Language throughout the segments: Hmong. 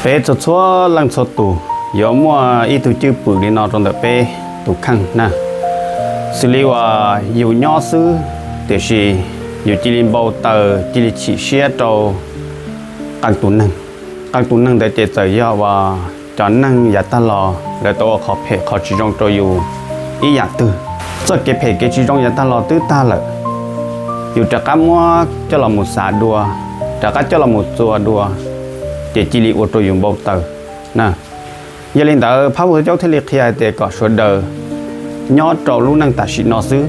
Peb txhua txhua leej txhua tus yuav muaj ib tug cwj pwm li no rau ntawm peb tus kheej na. Xws li uas yus nyob xwb, tiam sis yus cia li npau taws, cia li chim siab rau qee tus neeg. Qee tus neeg ntawd ces txawm yog uas cov neeg yav tag los lawv tau ua qhov phem qhov tsis zoo rau yus ib yam twg. Txoj kev phem kev tsis zoo yav tag los twb tag lawm, yus rov qab muab coj los mus xav dua, rov qab coj los mus txuas dua, ces cia li ua rau yus npau taws na. Yog li ntawd, phab Pu Thawj Caub thiaj li qhia hais tias kom sawv daws nyob rau lub neej tam sim no xwb,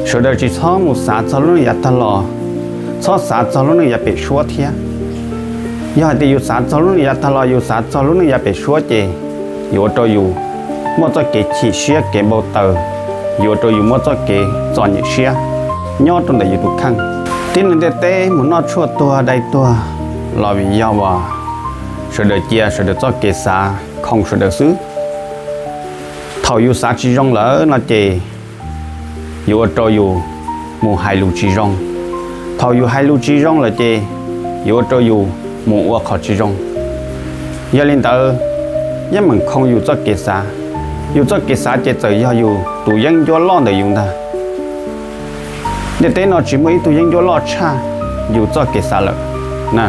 sawv daws tsis txhob mus xav txog lub neej yav tag los, txhob xav txog lub neej yav pem suab thiab. Yog hais tias yus xav txog lub neej yav tag los, yus xav txog lub neej yav pem suab ces yuav ua rau yus muaj txoj kev chim siab kev npau taws, yuav ua rau yus muaj txoj kev txom nyem siab nyob rau ntawm yus tus kheej. Tib neeg ntiaj teb mus noj tshuaj tuag dai tuag los vim yog uas sawv daws cia sawv daws txoj kev xav khoo sawv daws xwb. Thaum yus xav tsis zoo lawm no ces yuav ua rau yus mus hais lus tsis zoo. Thaum yus hais lus tsis zoo lawm ces yuav ua rau yus mus ua qhov tsis zoo. Yog li ntawd, yeej meem khoo yus txoj kev xav. Yus txoj kev xav ces txawm yog yus tus yeeb ncuab loj ntawm yus ntag. Ntiaj teb no tsis muaj ib tug yeeb ncuab loj tshaj yus txoj kev xav lawm na.